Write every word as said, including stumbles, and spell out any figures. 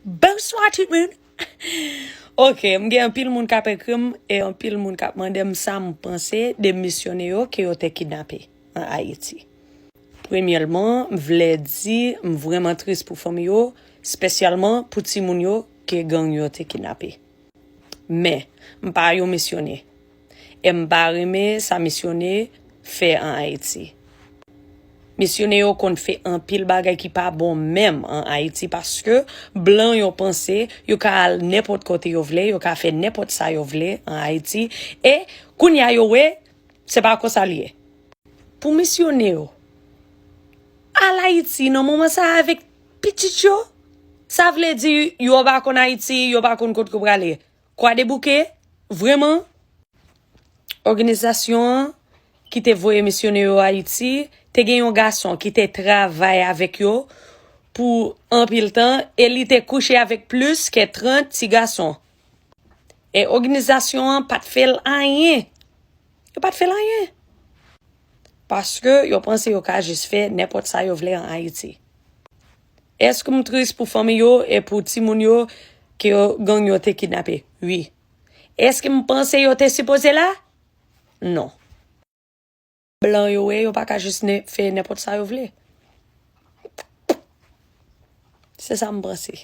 Bonswa tout moun. Ok, m gen anpil moun k ap ekri m e anpil moun k ap mande m sa m panse de misyone yo ke yo te kidnape an Ayiti. Premyèman, m vle di m vrèman tris pou fanmi yo, espesyalman pou timoun yo ke gang yo te kidnape. Men, m pa yon misyone. E m pa renmen sa misyone fè an Ayiti. Misyone yo konn fè anpil bagay ki pa bon menm an Ayiti paske blan yo panse yo ka al nenpòt kote yo vle, yo ka fè nenpòt sa yo vle an Ayiti. E kounye a yo wè, se pa konsa l ye. Pou misyone yo, al Ayiti nan moman sa a avèk pitit yo, sa vle di yo pa konn Ayiti, yo pa konn kot yo prale. Kwadebouke, vrèman, òganizasyon an ki te voye misyone yo Ayiti te gen yon gason ki te travay avèk yo pou anpil tan e li te kouche avèk plis ke trant ti gason. E òganizasyon an pa t fè l anyen. Yo pa t fè l anyen. Paske yo panse yo ka jis fè nenpòt sa yo vle an Ayiti. Èske m tris pou fanmi yo e pou timoun yo ke yo, gang yo te kidnape? Wi. Èske m panse yo te sipoze la? Non. Blan yo wè yo pa ka jis ne, fè nenpòt sa yo vle. Se sa m panse.